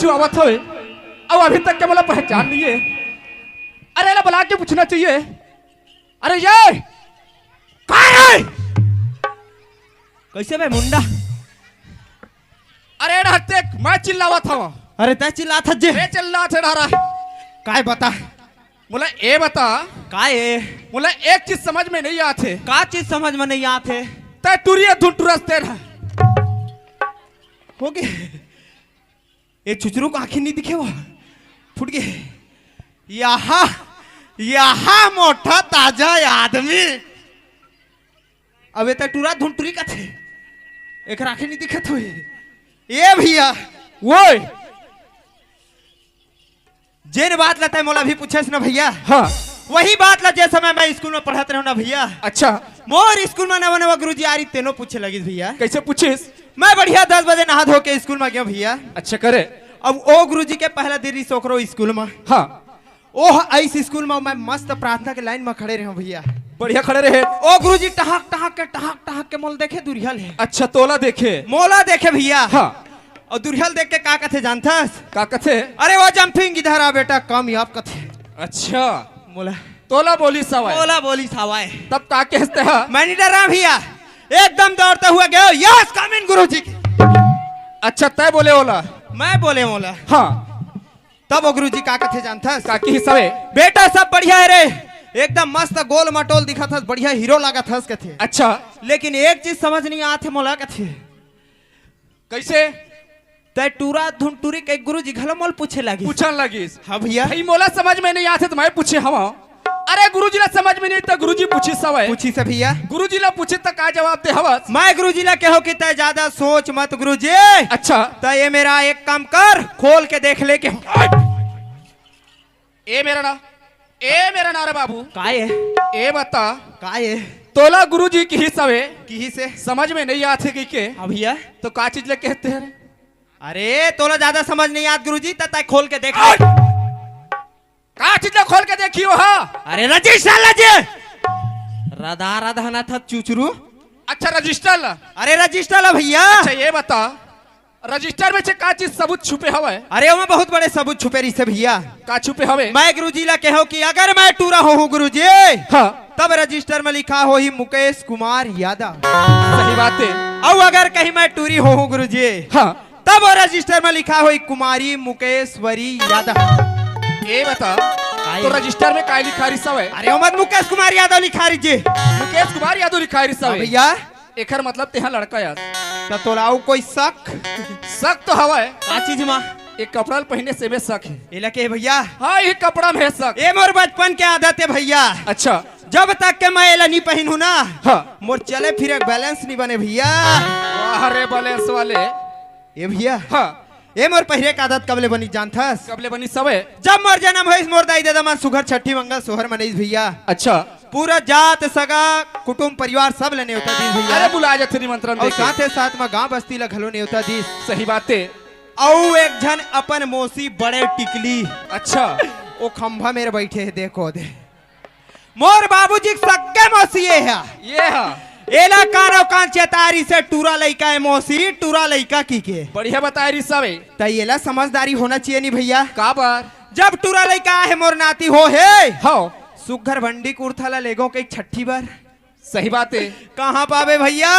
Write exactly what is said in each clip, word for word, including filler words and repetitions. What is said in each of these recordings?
छुआवत हवे, अउ अभी तक के मोला पहचान नइ हे। अरे, एला बुला के पूछना चाहिए। अरे ये का हे? कइसे बे मुंडा? अरे डहर देख, मैं चिल्लावत हवं। अरे तैं चिल्लात हस जे। मैं चिल्लात हे डहर। काय बता? मोला ए बता। काय ए? मोला एक चीज समझ में नइ आत हे। का चीज समझ में नइ आत हे? तैं टुरी अस धुन टुरस तेरा। हो गे। ए चुचरू के आँखी नइ दिखे वो? फूट गे। यहाँ, यहाँ मोटा ताजा आदमी। अबे तैं टुरा धुन टुरी कथे। एकर आँखी नइ दिखत होही। ए भइया। ओए। जेन बात ला तैं मोला अभी पूछेस ना भइया, हाँ। वही बात ला जे समय मैं स्कूल में पढ़त रहेंव ना भइया। अच्छा। मोर स्कूल में नवा नवा गुरुजी आरिस तेनो पूछे लगिस भइया। कइसे पूछिस? मैं बढ़िया दस बजे नहा धो के स्कूल में गेंव भइया। अच्छा करे। अब ओ गुरुजी के पहला दिन रिहिस ओकरो स्कूल में। हाँ। ओह आइस स्कूल में, मैं मस्त प्रार्थना के लाइन में खड़े रहेंव भइया। बढ़िया खड़े रहे। ओ गुरुजी टहक टहक के, टहक टहक के मोला देखे दुरिहा ले। अच्छा, तोला देखे? मोला देखे भइया। हाँ। अउ दुरिहा ल देख के का कथे जानथस? का कथे? अरे वो jumping इधर आ बेटा, कामयाब कथे। अच्छा। मोला। तोला बोलिस हवय? मोला बोलिस हवय। तब का कहेस तैं हा? मैं नइ डरेंव भइया, एकदम दौड़ते हुए गेंव, "Yes, come in गुरुजी।" अच्छा, तैं बोले ओला? मैं बोलेंव ओला। हाँ। तब ओ गुरुजी का कथे जानथस? का कहिस हवय? "बेटा सब बढ़िया हे रे, एकदम मस्त गोल मटोल दिखत हस, बढ़िया हीरो लागत हस," कथे। अच्छा। "लेकिन एक चीज समझ नइ आत हे मोला," कथे। कइसे? तैं टुरा धुन टुरी कहिके गुरुजी घलो मोला पूछे लगिस। पूछन लगिस। हाँ भइया। भाई मोला समझ में नइ आत हे त मैं पूछे हवं। अरे गुरुजी ला समझ में नइ आइस त गुरुजी पूछिस हवय। पूछिस हे भइया। गुरुजी ला पूछिस त का जवाब दे हवस? मैं गुरुजी ला कहेंव कि तैं जादा सोच मत गुरुजी। अच्छा। तैं ए मेर आ, एक काम कर, खोल के देख ले के। ए मेर आ ना, ए मेर आ ना रे बाबू। काय ए? ए बता। काय ए? तोला गुरुजी किहिस हवे। किहिस हे। समझ में नइ आत हे कहिके। हाँ भइया। त का चीज ला कहे हस रे? अरे तोला जादा समझ नइ आत गुरुजी, त तैं खोल के देख। का चीज ला खोल के देखियो हा? अरे रजिस्टर ला जी। रदा रदा हना था चुचरू। अच्छा रजिस्टर ला। अरे रजिस्टर ला भइया। अच्छा ए बता, रजिस्टर में से का चीज सबूत छुपे हवय? अरे ओमा बहुत बड़े सबूत छुपे रहिस हे भइया। का छुपे हवय? मैं गुरुजी ला कहेंव कि अगर मैं टुरा होहूँ गुरुजी, हाँ। तब रजिस्टर में लिखा होही मुकेश कुमार यादव। सही बात हे। अउ अगर कहीं मैं टुरी होहूँ गुरुजी, हाँ। तब वो रजिस्टर में लिखा होही कुमारी मुकेश्वरी यादव। ए बता, काय? तो रजिस्टर में काय लिखा रहिस हवय? अरे ओमा त मुकेश कुमार यादव लिखा रहिस जी। मुकेश कुमार यादव लिखा रहिस हवय। हाँ भइया। एकर मतलब तेहा लड़का अस। त तोला अउ कोई शक? शक तो हवय। का चीज मा? ए कपड़ा ल पहिने से में शक हे। एला के भइया? हाँ, ए कपड़ा में हे शक। ए मोर बचपन के आदत हे भइया। अच्छा। जब तक के मैं एला नइ पहिनहूँ ना, हाँ। मोर चले फिरे के balance नइ बने भइया। वाह रे balance वाले। ए भइया। हाँ। ए मोर पहिरे के आदत कब ले बनिस जानथस? कब ले बनिस हवय? जब मोर जनम होइस, मोर दाई ददा मन सुघर छट्ठी मंगल सोहर मनइस भइया। अच्छा। पूरा जात सगा कुटुम परिवार सब ल नेवता दिस भइया। अरे बुलाय जाथे निमंत्रण अउ देके। साथे साथ म गांव बस्ती ल घलो नेवता दिस। सही बात हे। अउ एक झन अपन मौसी बड़े टिकली। अच्छा। ओ खंभा मेर बइठे हे, देखो दे। मोर बाबूजी के सग्गे मौसी ए हा। ए हा। एला कानो कान चेताय रिहिस हे टूरा लइका ए मौसी, टूरा लइका कहिके। बढ़िया बताय रिहिस हवे। त एला समझदारी होना चाहिए नी भइया। काबर? जब टूरा लइका आहे मोर नाती हो हे। हव। सुग्घर भंडी कुर्था ला लेगो कहि छट्ठी बर। सही बात हे। कहाँ पाबे भइया?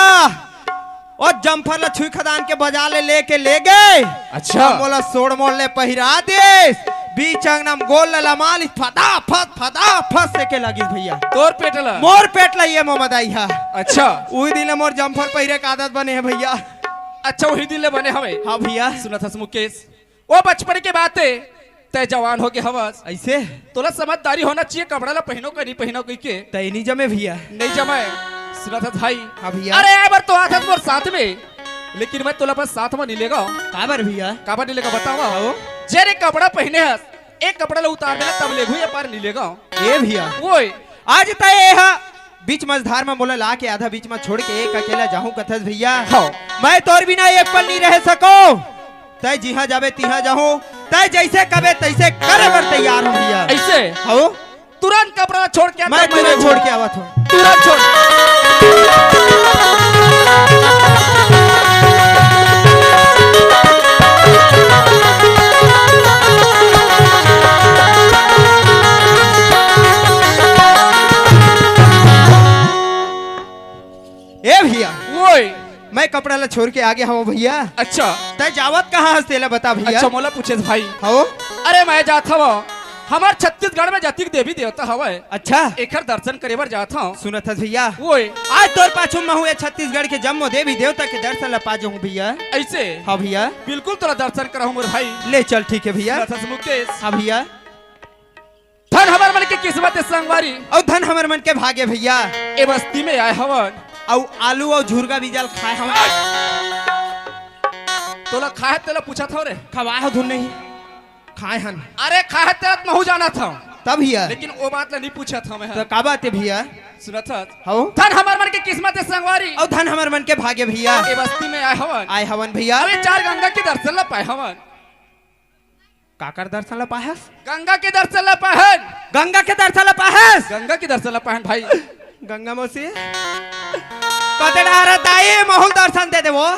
ओ जम्फर ला छुई खदान के बजार ले लेके ले गे। अच्छा। अउ मोला सोड़ मोड़ ले पहिरा देस। बीच अंगना म गोल ला लमा लिस, फदा फद, फदा फद सेके लगिस भइया। तोर पेट ला? मोर पेट ला ए मोमदाई हा। अच्छा। उही दिन ले मोर जम्फर पहिरे के आदत बने हे भइया। अच्छा, उही दिन ले बने हवे। हाँ भइया। सुनत हस मुकेश? ओ बचपन के बात हे, तैं जवान होगे हवस। अइसे? तोला समझदारी होना चाहिए, कपड़ा ला पहिनो का नइ पहिनो कहिके। तैं नइ जमे भइया। नइ जमे। सुनत हस भाई। हाँ भइया। अरे, ए बर तो आथस मोर साथ में, लेकिन मैं तोला अपन साथ में नइ लेगव। काबर भइया? काबर नइ लेगव बतावव। हव। जेन ए कपड़ा पहिने हस, ए कपड़ा ला उतार देना, तब लेगहूँ, ए बर नइ लेगव। ए भइया। ओए। आज तैं ए हा बीच मझधार म मोला लाके आधा बीच म छोड़ के एक अकेला जाहूं कथस भइया। हव। मैं तोर बिना एक पल नइ रह सकव। तैं जिहां जाबे तिहां जाहूं, तैं जइसे कबे तइसे करे बर तैयार हंव भइया। अइसे? हव। तुरंत कपड़ा छोड़ के आ, मैं तब तुरंत छोड़ के आवत हंव। तुरंत छोड़। कपड़ा ला छोड़ के आगे हवं भैया। अच्छा। तैं जावत कहाँ हस, तेला बता भैया। अच्छा, मोला पूछेस भाई। हव। अरे, मैं जात हवं, हमर छत्तीसगढ़ में जतिक देवी देवता हवय, अच्छा। एकर दर्शन करे बर जात हवं। सुनत हस भैया? ओए। आज तोर पाछू महूँ ए छत्तीसगढ़ के जम्मो देवी देवता के दर्शन ला पा जाहूँ भैया। ऐसे? हाँ भैया। बिल्कुल तोला दर्शन कराहूँ मोर भाई। ले चल, ठीक है भैया। सुनत हस मुकेश? हाँ भैया। धन हमर मन के किस्मत हे संगवारी। अउ धन हमर मन के भाग्य भैया। ए बस्ती में आए हवन। अउ आलू अउ झुरगा बीजा ल खाए हवन। तोला खाए तेला पूछत हव रे। खवाए हो धुन नहीं। खाए हन। अरे खाए तेला त महूँ जानत हव। तब भैया। लेकिन ओ बात ला नहीं पूछत हव मैं। तो का बात हे भैया? सुनत हस? हव। धन हमर मन के किस्मत हे संगवारी। अउ धन हमर मन के भाग्य भैया। ए बस्ती में आए हवन। आए हवन भैया। अरे चार गंगा के दर्शन ला पाए हवन। काकर दर्शन ला पाहस? गंगा के दर्शन ला पाहन। गंगा के दर्शन ला पाहस? गंगा के दर्शन ला पाहन भाई। गंगा मौसी। कते डहर हस दाई, महूँ दर्शन दे देवो।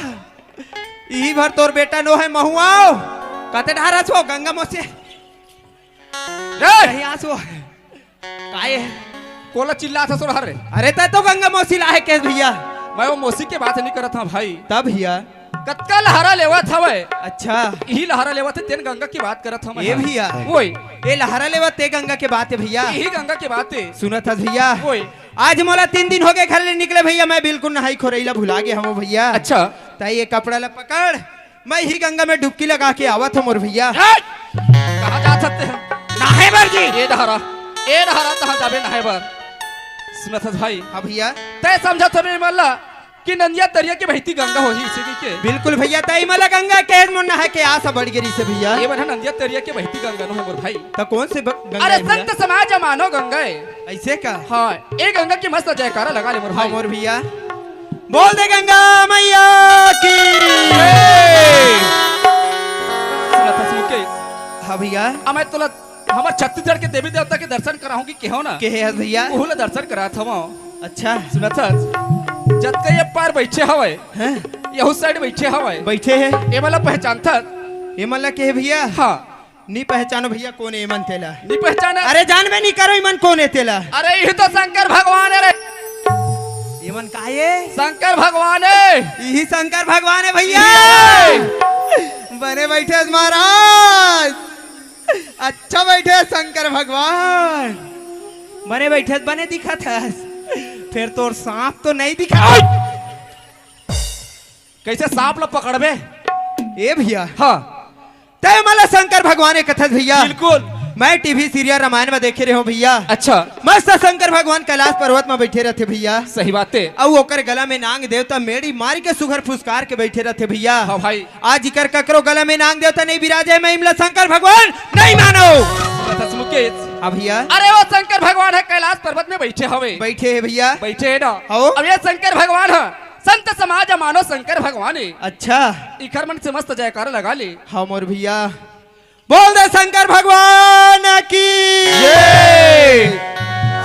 इही भर तोर बेटा नो हे, महूँ आव। कते डहर हस वो गंगा मौसी? रे! कहीं आस वो। काये? कोला चिल्लात हस ओ डहर रे? अरे तैं तो गंगा मौसी ला हे केहेस भैया। मैं ओ मौसी के बात नहीं करत हव भाई। तब भैया? कतका लहरा लेवत हवय। अच्छा। इही लहरा लेवत हे, तेन गंगा के बात करत हव मैं ए हा। भैया। ओए। ए लहरा लेवत ते गंगा के बात हे भैया। इही गंगा के बात हे। सुनत हस भैया? ओए। आज मोला तीन दिन होगे घर ले निकले भैया, मैं बिल्कुल नहाई खोरई ला भुला गे हवं भैया। अच्छा। तैं ए कपड़ा ला पकड़, मैं इही गंगा में डुबकी लगा के आवत हवं मोर भैया। ए! कहाँ जात हस तें? नहाए बर जी। ए डहर आ, ए डहर आ, तहाँ जाबे नहाए बर। सुनत हस भाई? हाँ भैया। तैं समझत हवे ए मन ला कि नंदिया तरिया के बहती गंगा होही, इसे कहिके। बिल्कुल भैया, तैं ए मन ला गंगा केहेस, मोर नहाए के आस बढ़ गे रिहिसे भैया। ए मन हा नंदिया तरिया के बहती गंगा नो हे मोर भाई। त कौन से ब-, गंगा अरे हे भैया? संत समाज मानो गंगा हे। ऐसे का? हाँ, ए गंगा के मस्त जयकारा लगा ले मोर हाँ भाई। मोर भैया। बोल दे गंगा मैया की। ए! सुनत हस मुकेश? हाँ भैया। अब मैं तोला हमर छत्तीसगढ़ के देवी देवता के दर्शन कराहूँ कि केहेंव ना। केहे हस भैया? उहू ला दर्शन करात हवं। अच्छा। सुनत हस? जतका ए पार बइठे हवय, हैं? एहू side बइठे हवय। बइठे हे। ए मन ला पहचानथस? ए मन ला केहे भैया? हाँ। नी पहचानों भैया, कोन ए मन तेला? नी पहचानस? अरे जानबे नी करों ए मन कोन ए तेला। अरे इही तो शंकर भगवान हे रे। ए मन का ए? शंकर भगवान हे। इही शंकर भगवान हे भैया। इही हे। बने बइठे हस महाराज। अच्छा बइठे हस शंकर भगवान। बने बइठे हस, बने दिखत हस। फेर तोर सांप तो नहीं दिखा। कइसे सांप ला पकड़बे? ए भैया। हाँ। तैं ए मन ला शंकर भगवान ए कथस भैया। बिल्कुल। मैं TV serial रामायण में देखे रहेंव भैया। अच्छा। मस्त शंकर भगवान कैलाश पर्वत में बइठे रहिथे भैया। सही बात हे। अउ ओकर गला में नांग देवता मेड़ी मार के सुघर फुसकार के बइठे रहिथे भैया। हाँ भाई। आज इकर ककरो गला में नांग देवता नहीं बिराजे, मैं ए मन ला शंकर भगवान नहीं मानों। सुनत हस मुकेश? हाँ भैया। अरे ओ शंकर भगवान हे कैलाश पर्वत में बइठे हवे। बइठे हे भैया। बइठे हे ना। हाँ। अब ए शंकर भगवान हे संत समाज मानो शंकर भगवान हे। अच्छा। इकर मन से मस्त जयकारा लगा ले। हाँ मोर भैया। बोल दे शंकर भगवान की। ये।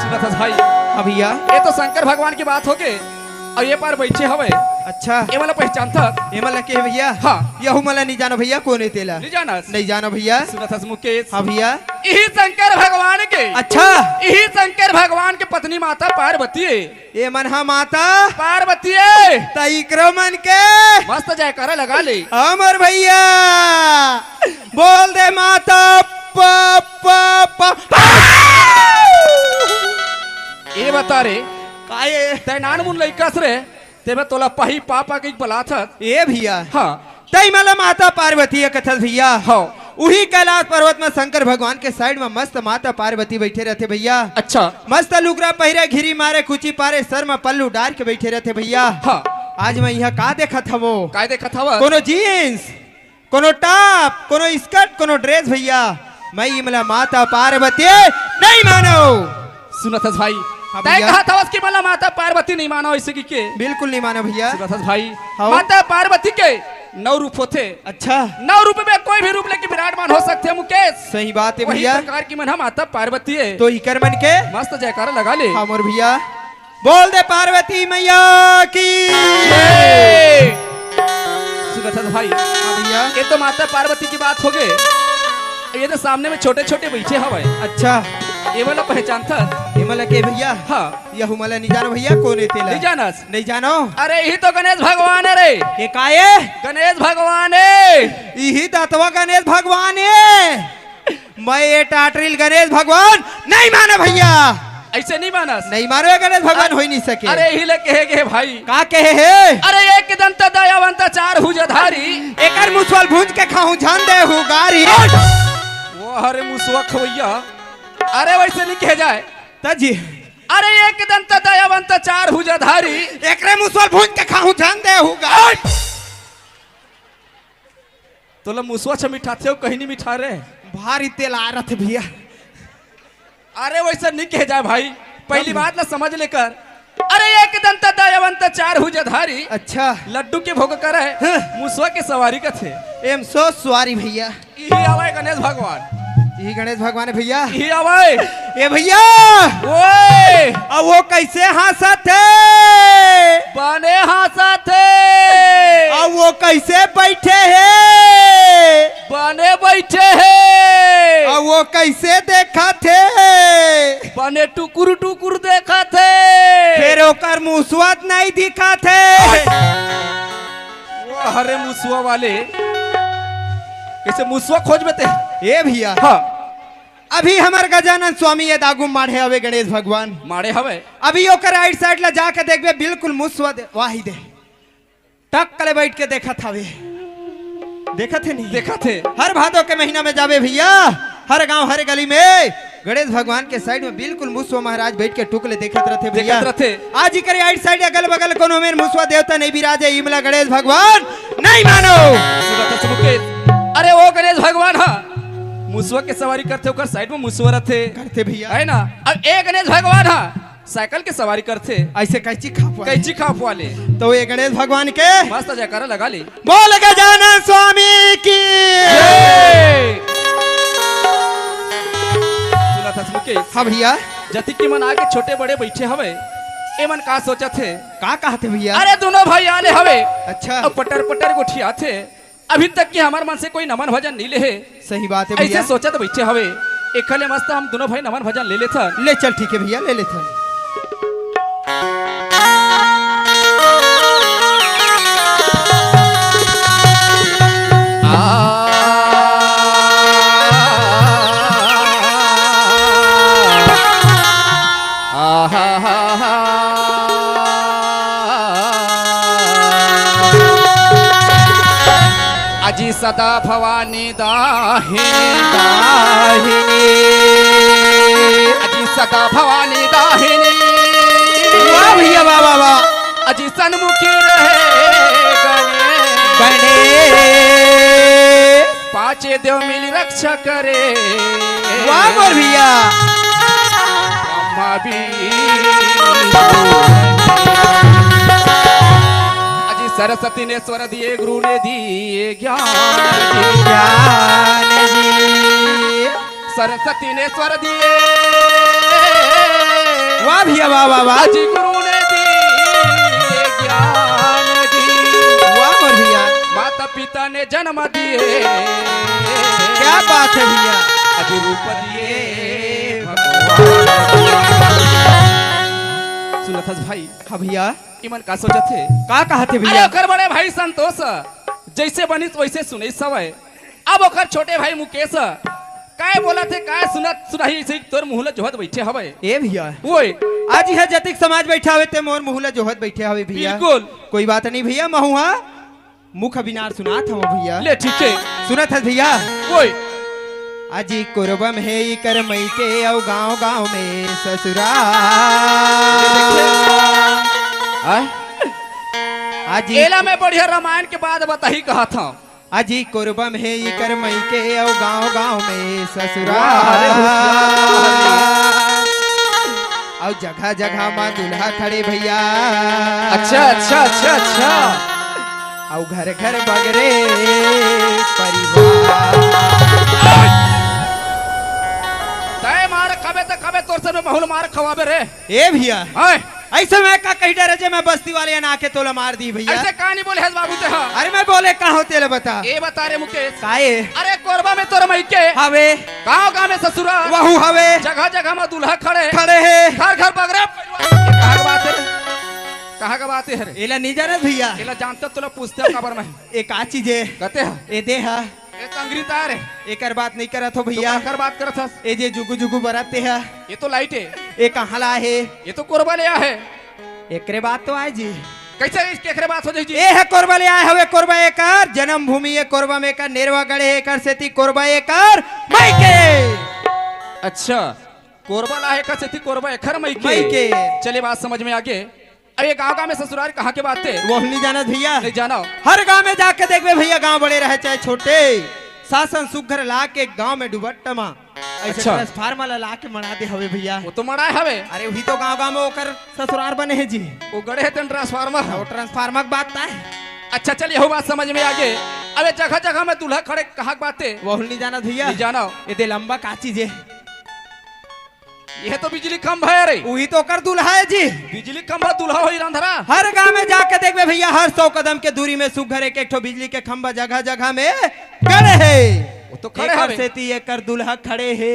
सुनत हस भाई? हाँ भैया। ए तो शंकर भगवान के बात होगे। अउ ए पार बइठे हवय। अच्छा। ए मन ला पहचानथस? ए मन ला केहे भैया? हाँ। एहू मन ला नहीं जानों भैया, कोन ए तेला? नहीं जानस? नहीं जानों भैया। सुनत हस मुकेश? हाँ भैया। इही शंकर भगवान के। अच्छा। इही शंकर भगवान के पत्नी माता पार्वती हे। ए मन हा माता पार्वती हे। त इकरो मन के मस्त जयकारा लगा ले। हमर भैया बोल दे माता प, प, प, प। ए बता रे, का ए? तैं नानमुन लइका हस रे, तेमे तोला पाही पापा के बलाथस। ए भैया। हाँ। तैं ए मन ला माता पार्वती ए कथस भैया। हाँ। उही कैलाश पर्वत में शंकर भगवान के side में मस्त माता पार्वती बइठे रहिथे भैया। अच्छा। मस्त लुगरा पहिरे, घिरी मारे, कुची पारे, सर में पल्लू डार के बइठे रहिथे भैया। हाँ। आज मैं इहाँ का देखत हवों? का देखत हवस? कोनो jeans, कोनो top, कोनो skirt, कोनो dress भैया। मैं ए मन ला माता पार्वती नहीं मानों। सुनत हस भाई? हाँ तैं भैया। कहत हवस कि ए मन ला माता पार्वती नहीं मानों, अइसे कहिके? बिल्कुल नहीं मानों भैया। सुनत हस भाई? हाँ। माता पार्वती के नौ रूप होथे। अच्छा। नौ रूप में कोई भी रूप लेके विराजमान हो सकथे मुकेश। सही बात हे भैया। वही प्रकार के ए मन हा माता पार्वती हे। तो इकर मन के मस्त जयकारा लगा ले। हाँ मोर भैया। बोल दे पार्वती मैया की। जय। सुनत हस भाई? हाँ भैया। ए तो माता पार्वती के बात होगे। ए तो सामने में छोटे-छोटे बइठे हवय। अच्छा। ए मन ला पहचानथस? ए मला के भैया? हाँ। यहू मला नहीं जानो भैया, कोन हे तेला? नहीं जानस? नहीं जानो। अरे, इही तो गणेश भगवान हे रे। ये का हे? गणेश भगवान हे। इही दतवा गणेश भगवान हे। मैं ये टाटरिल गणेश भगवान नहीं मानो भैया। अइसे नहीं मानस? नहीं मानो, ये गणेश भगवान अरे, होई नहीं सके। अरे, इही ले कहे गे भाई। का कहे हे? अरे, एक दंत दयावंत चार भुजधारी। एकर मुसवा ल भूंज के खाहूं झन देहू गारी। वो हरे मुसवा खवैया। अरे, वइसे नहीं कहे जाय। त जी। अरे, एक दंत दयावंत चार भुजधारी। एकरे मुसवा ल भूंज के खाहूं झन देहू गारी। तोला मुसवा छ मिठाथे अउ कहीं नहीं मिठा रे। भारी तेल आ रथे भैया। अरे, वइसे नहीं कहे जाय भाई, पहिली बात ला समझ ले कर। अरे, एक दंत दयावंत चार भुजधारी। अच्छा। लड्डू के भोग करे, हाँ। मुसवा के सवारी कथे। I am so sorry भैया। इही आवय गणेश भगवान। इही गणेश भगवान हे भैया। इही आवय। ए भैया। ओए। अउ वो कइसे हाँसत हे? बने हाँसत हे। अउ वो कइसे बइठे हे? बने बइठे हे। अउ वो कइसे देखत हे? बने टुकुर टुकुर देखत हे। फेर ओकर मुसवा त नहीं दिखत हे। वो हरे मुसवा वाले, कइसे मुसवा खोजबे ते? ए भैया। हाँ। अभी हमर गजानन स्वामी ये दागू माढ़े हवे गणेश भगवान। माढ़े हवे। अभी ओकर right side ला जाके देखबे, बिल्कुल मुसवा दे, वाही दे। टक ले बइठ के देखत हवे। देखत हे नहीं? देखत हे। हर भादो के महीना में जाबे भैया, हर गांव, हर गली में गणेश भगवान के side में बिल्कुल मुसवा महाराज बइठ के टुक ले देखत रथे भैया। देखत रथे। आज इकर right side अगल बगल कोनो मेर मुसवा देवता नहीं बिराजे, इमला गणेश भगवान नहीं मानो। सुनत हस मुकेश? अरे वो गणेश भगवान हा, मुसवा के सवारी करथे, ओकर side में मुसवा रथे। करथे भैया। हे ना? अब ए गणेश भगवान हा, साइकिल के सवारी करथे। अइसे कैंची खाप वाले। कैंची खाप वाले। तो ये गणेश भगवान के मस्त जयकारा लगा ले। बोल गजानन स्वामी की। जय। सुनत हस मुकेश? हाँ भैया। जतिक मन आगे छोटे बड़े बइठे हवे, ए मन का सोचत हे? का कहत हे भैया? अरे दुनों भाई आले हवे। अच्छा। अउ पटर पटर गोठियात हे। अभी तक के हमर मन से कोई नमन भजन नहीं ले हे। सही बात हे अइसे भैया। सोचत बइठे हवे, एखर ले मस्त हम दुनों भाई नमन भजन ले लेथन। ले चल, ठीक हे भैया, ले लेथन। अजी सदा भवानी दाहिनी। दाहिनी। अजी सदा भवानी दाहिनी। वाह भैया, वाह, वाह, वाह। अजी सन्मुखी रहे गणेश। गणेश। पांचे देव मिली रक्षा करे। वाह मोर भैया। ब्रह्मा विष्णु। अजी सरस्वती ने स्वर दिए, गुरु ने दिए ज्ञान जी। ज्ञान जी। सरस्वती ने स्वर दिए। वाह भैया, वाह, वाह, वाह। अजी गुरु ने दिए ज्ञान जी। वाह मोर भैया। माता पिता ने जन्म दिए। क्या बात हे भैया। अजी रूप दिए भगवान। सुनत हस भाई? हाँ भैया। इमन का सोचत हे? का कहत हे भैया? अरे ओकर बड़े भाई संतोष जइसे बनिस वइसे सुनइस हवय। अब ओकर छोटे भाई मुकेश काय बोलत हे, काय सुनत सुनाही, अइसे तोर मुंह ल जोहत बइठे हवय। ए भैया। ओए। आज इहाँ जतिक समाज बइठे हवे ते मोर मुंह ल जोहत बइठे हवे भैया। बिल्कुल। कोई बात नहीं भैया, महूँ हा मुख बिनार सुनात हवं भैया। ले ठीक हे। सुनत हस भैया? ओए। अजी कोरबा म हे इकर मइके अउ गाँव गाँव में ससुराल। आय? अजी एला मैं बढ़िया रामायण के बाद बताही कहत हवं। अजी कोरबा म हे इकर मइके अउ गाँव गाँव में ससुराल। वाह रे, होशियार। अउ जगह जगह म दूल्हा खड़े भैया। अच्छा, अच्छा, अच्छा, अच्छा। अउ घर घर बगरे परिवार। तय मार खाबे त खाबे, तोर से मैं महूँ ल मार खवाबे रे। ए भैया। आय। अइसे मैं का कहि डरे जे मैं बस्ती वाले अना के तोला मार दी भइया। अइसे का नहीं बोले हस बाबू ते हा? अरे मैं बोले का हों तेला बता। ए बता रे मुकेश। काए? अरे कोरबा में तोर मइके। हवे। गाँव गाँव में ससुरा। वहू हवे। जगह जगह में दूल्हा खड़े। खड़े हे। घर घर बगरे। कहाँ का बात हे रे? कहाँ का बात हे रे? एला नहीं जानत भइया। एला जानत तोला पूछते हँव काबर मैं। ए का चीज हे? कते हा? ए दे हा। ए तंगरी तार हे। एकर बात नहीं करत हों भइया। तो काकर बात करत हस? ए जे जुगु जुगु बरत हे हा। ए तो लाइट हे। ए कहाँ ला हे? ए तो कोरबा ले आए हे। एकरे बात तो आए जी। कइसे इस-, केकरे बात हो जाही जी? ए हे कोरबा ले आए हवे, कोरबा एकर जन्मभूमि हे, कोरबा में एकर नेरवा गड़े हे, एकर सेती कोरबा एकर मइके। अच्छा, कोरबा ला हे एकर सेती कोरबा एकर मइके। मइके। चले बात समझ में आगे। अब ये गाँव गाँव में ससुरार कहाँ के बात हे? वो नहीं जानत भइया। नहीं जानव। हर गाँव में जाके देखबे भइया, गाँव बड़े रहे चाहे छोटे, शासन सुघर ला के गाँव में डुबट्टा मा अइसे अच्छा। ट्रांसफार्मर ला, ला के मड़ा दे हवे भइया। वो तो मड़ाए हवे। अरे वही तो गाँव गाँव में ओकर ससुरार बने हे जी। वो गड़े हे तेन ट्रांसफार्मर। वो ट्रांसफार्मर के बात ना हे। अच्छा चल, यहू बात समझ में आगे। अबे जगह जगह में दूल्हा खड़े कहाँ के बात हे? वो नहीं जानत भइया। नहीं जानव। ए दे लंबा का चीज हे? ये तो बिजली खंभा हे रे। वही तो ओकर दूल्हा हे जी। बिजली खंभा दूल्हा होही रंधरा। हर गाँव में जाके देखबे भइया, हर सौ कदम के दूरी में सुघर एक एक ठो बिजली के खंभा जगह जगह में गड़े हे। वो तो खड़े एकर हवे। सेती एकर दूल्हा खड़े हे।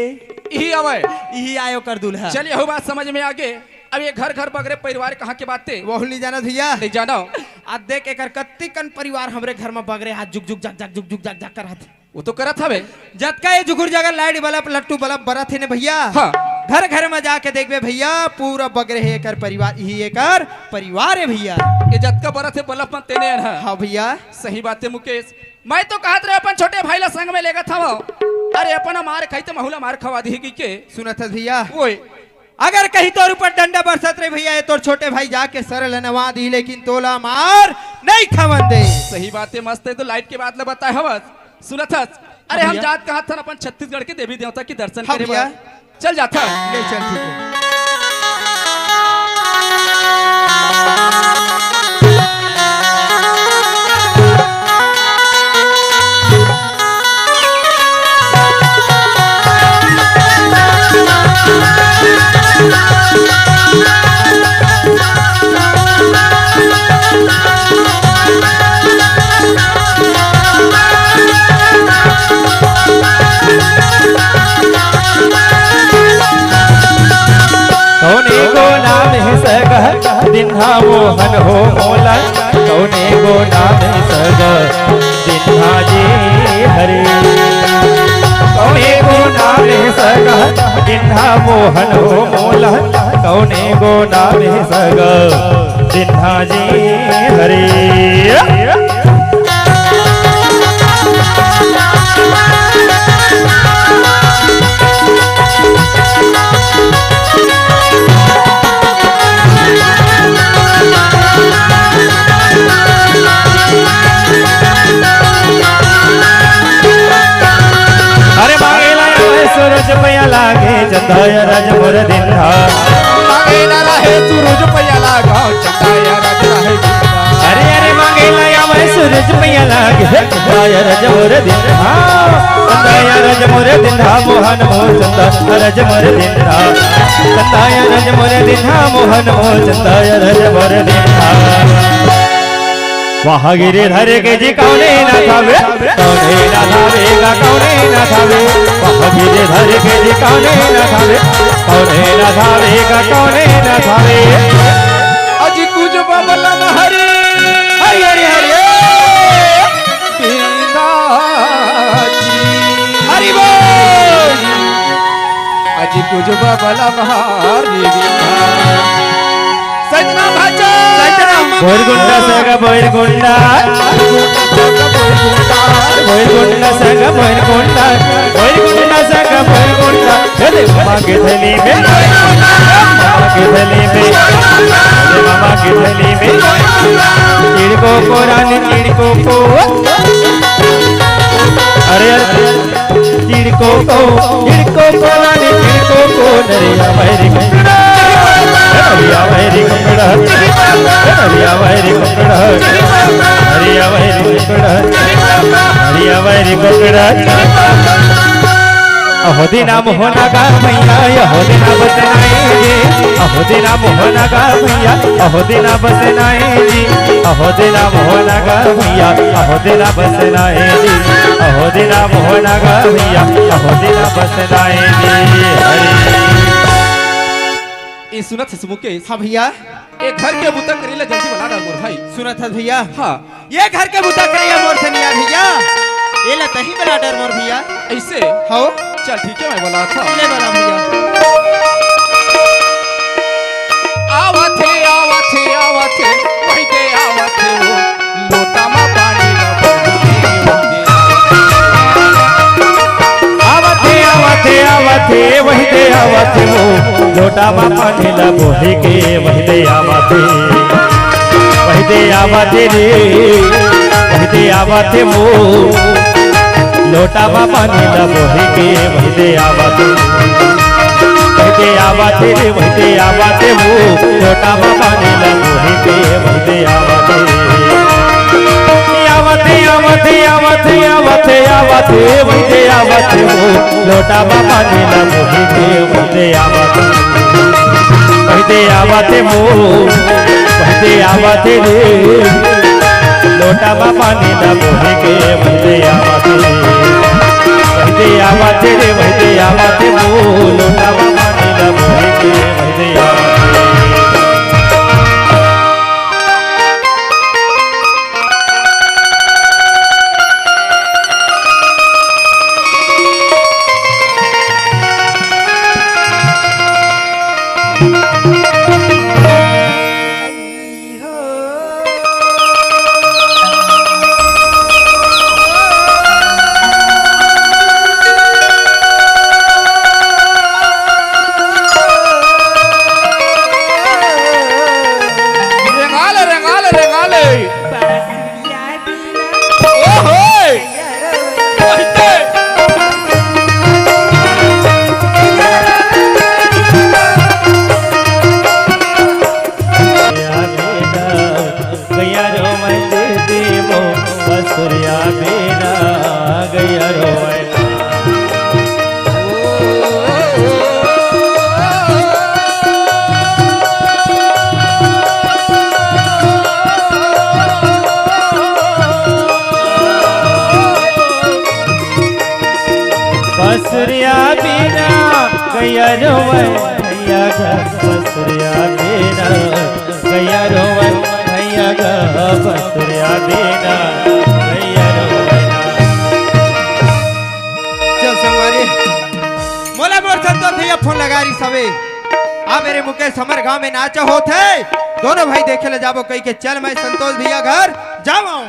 इही आवे। इही आए ओकर दूल्हा। चल, यहू बात समझ में आगे। अब ये घर घर बगरे परिवार कहाँ के बात हे? वो नहीं जानत भइया। नहीं जानव। अब देख एकर कत्ती कन परिवार हमरे घर में बगरे हाथ जुग जुग जग जग जुग जुग जग जग करत हे। वो तो करत हवे। जतका ये जुगुर जागर लाइट बल्ब, लट्टू बल्ब बरत हे ने भइया। हाँ। घर घर में जाके देखबे भइया, पूरा बगरे हे एकर परिवार, इही एकर परिवार हे भइया। ये जतका बरत हे बल्ब मन तेने अन हा। हाँ भइया। सही बात हे मुकेश, मैं तो कहत रहेंव अपन छोटे भाई ला संग में लेगत हवँव। अरे अपन मार खाही त महू ला मार खवा दिही कहिके। सुनत हस भइया? ओए। अगर कहीं तोर ऊपर डंडा बरसत रहे भइया, ये तोर छोटे भाई जाके सर ल नवा दिही, लेकिन तोला मार नहीं खवन दे। सही बात हे, मस्त हे, तो लाइट के बात ल बताए हवस। सुनत हस? अरे हम भइया। जात कहत हन अपन छत्तीसगढ़ के देवी देवता के दर्शन हाँ करे भइया। बर। चल जात हन। ले चल, ठीक हे। कौने गो नाम हे सगा दिन्हा मोहन हो मोला, कौने गो नाम हे सगा दिन्हा जी हरे। कौने गो नाम हे सगा दिन्हा मोहन हो मोला, कौने गो नाम हे सगा दिन्हा जी हरे। अरे मांगेला आवे सूरज पैया लागे, चंदा अरज मोर दिन्हा। मांगेला रहे सूरज पैया लागा, चंदा अरज रहे दिन्हा। अरे, अरे, मांगेला आवे सूरज पैया लागे, चंदा अरज मोर दिन्हा। चंदा अरज मोर दिन्हा, मोहन मोर चंदा अरज मोर दिन्हा। चंदा अरज मोर दिन्हा, मोहन मोर चंदा अरज मोर दिन्हा। वाह गिरिधर के जी कौने ना थावे, कौने ना थावे गा, कौने ना थावे। वाह गिरिधर के जी कौने ना थावे, कौने ना थावे गा, कौने ना थावे। अजी कुछ बबला हरी, हरी, हरी, हरी। हरि बोल। अजी कुछ बबला हरी। सजना भाचा। सजना। बोरगुंडा सगा बोरगुंडा। बोरगुंडा सगा बोरगुंडा। बोरगुंडा सगा बोरगुंडा। हे दे मामा के थैली में। मामा के थैली में। हे दे मामा के थैली में। चिड़को को रानी चिड़को को। अरे यार। चिड़को को, चिड़को को रानी चिड़को को नरिया वैरी कुकड़ा। नरिया वैरी कुकड़ा। नरिया वैरी कुकड़ा। नरिया वैरी कुकड़ा। नरिया वैरी कुकड़ा। अहो दीना मोहना गा भैया, अहो दीना बस नाई जी। अहो दीना मोहना गा भैया, अहो दीना बस नाई जी। अहो दीना मोहना गा भैया, अहो दीना बस नाई जी। अहो दीना मोहना गा भैया, अहो दीना बस नाई जी। हरी। ए सुनत हस मुकेश? हाँ भैया। ए घर के बुता करे ला जल्दी बला डार मोर भाई। सुनत हस भैया? हाँ। ए घर के बुता करे या मोर सनिया भैया। ए ला तही बला डार मोर भैया। अइसे? हव। चल ठीक हे, मैं बलात हँव। ले बला भैया। आवत हे, आवत हे, आवत हे, वही दे आवत हे वो, लोटा मा पानी ला बोही के, वही दे आवत हे। आवत हे, आवत हे, आवत हे, वही दे आवत हे वो, लोटा मा पानी ला बोही के, वही दे आवत हे। वही दे आवत हे रे, वही दे आवत हे वो, लोटा मा पानी ला बोही के, वही दे आवत हे। वही दे आवत हे रे, वही दे आवत हे वो, लोटा मा पानी ला बोही के, वही दे आवत हे। आवत हे, आवत हे, आवत हे, आवत हे, आवत हे, वही दे आवत हे वो, लोटा मा पानी ला बोही के, वही दे आवत हे। वही दे आवत हे वो, वही दे आवत हे रे, लोटा मा पानी ला बोही के, वही दे आवत हे। वही दे आवत हे रे, वही दे आवत हे वो, लोटा मा पानी ला बोही के, वही दे आवत हे। रेंगाले, रेंगाले, रेंगाले। ओहो! गैया रो मैं दे देबो, बसुरिया बेरा गैया रो मैं। बसुरिया बिना गैया रोवै भैया घर, बसुरिया बिना गैया रोवै भैया घर, बसुरिया बिना गैया रोवै। चल संगवारी, मोला मोर संतोष भैया फोन लगा रहिस हवे, आ मेरे मुकेश हमर गांव में नाचा होत हे, दोनों भाई देखे ले जाबो कहिके, चल मैं संतोष भैया घर जावं।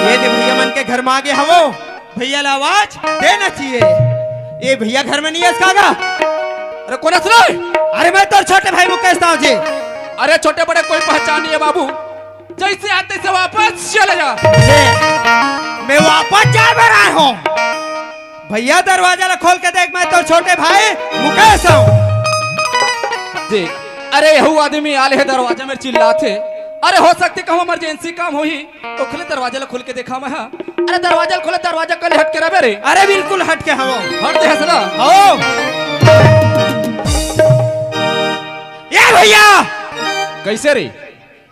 ये दे भैया मन के घर में आगे हवो, भैया ला आवाज देना चाहिए। ये भैया घर में नहीं है इसका गा? अरे कोन हस रे? अरे मैं तोर छोटे भाई मुकेश साहू जी। अरे छोटे बड़े कोई पहचान नहीं है बाबू, जैसे आए तैसे वापस चले जा। ले, मैं वापस जाए बर आए हूँ। भैया दरवाजा ला खोल के देख, मैं तोर छोटे भाई मुकेश हूँ। जी, अरे यहू आदमी आले हे दरवाजा में चिल्लात हे। अरे हो सकथे कहूँ emergency काम होही, ओखले दरवाजा ला खोल के देखा मैं, हाँ। अरे दरवाजा ला खोले, दरवाजा कले हट के रबे रे। अरे बिल्कुल हट के हवो। हट दे हस ना। हो। ए भैया। कैसे रे?